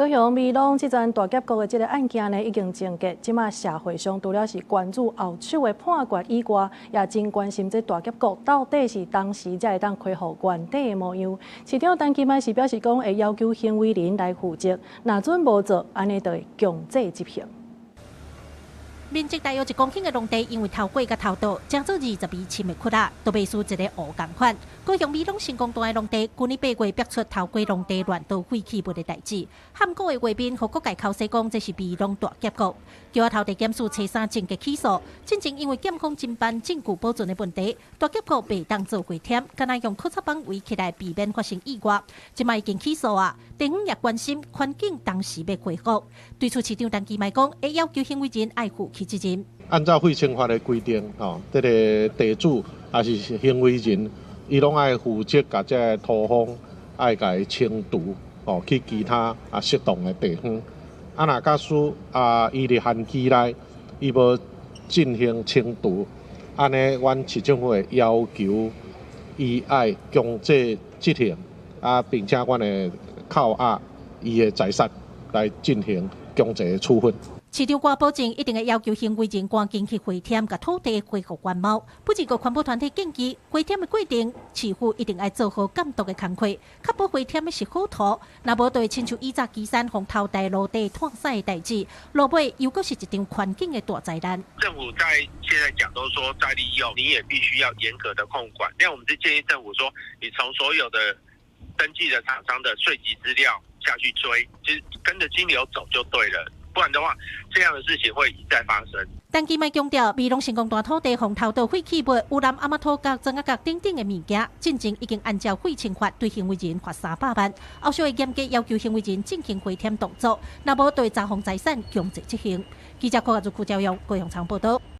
高雄美濃這樁大峽谷的這个案件呢，已經終結。這馬社會上除了是關注後手的判決以外，也真關心這大峽谷到底是當時才會當恢復原底的模樣。市長陳其邁是表示講，會要求行為人來負責，若準無做，按呢就會強制執行。面積大約1公頃的農地，因為偷掘佮偷盜，成做22凊的窟仔，都袂輸一个湖仝款。高雄美濃成功段的農地，舊年8月爆出偷掘農地亂倒廢棄物的代誌，撼古的畫面，予各界口舌講這是美濃大峽谷。橋仔頭地檢署初三終結起訴，進前因為檢方偵辦證據保存的問題，大峽谷袂當做回填，敢若用枯草板圍起來，避免發生意外。這馬已經起訴啊，地方也關心環境當時欲恢復。對此市長陳其邁講，會要求行為人愛負起責任。按照廢清法的規定，吼，這个地主抑是行為人，伊攏愛負責共這个土方愛共伊清除，哦，去其他適當的地方。啊，若假使伊佇限期內，伊無進行清除，按呢，阮市政府會要求伊愛強制執行，並且阮會扣押伊的財產來進行強制處分。市長閣保證一定會要求行為人趕緊去回填，共土地恢復原貌。不過環保團體建議，回填的過程，市府一定愛做好監督的工課，確保回填的是好土。若無就會親像以早旗山予偷大路地拖屎的代誌，落尾又閣是一場環境的大災難。政府在現在講都說再利用，你也必須要嚴格的控管。那我們就建議政府說，你從所有的登記的廠商的稅籍資料下去追，就跟着金流走就對了。不然的話，這樣的事情會一再發生。陳其邁強調，美濃成功段土地予偷倒廢棄物、污染阿媽土角、莊仔角等等的物件，進前已經按照廢清法對行為人罰300萬，後續會嚴格要求行為人進行回填動作，若無就會查封財產強制執行。記者柯亞如、柯教育高雄場報道。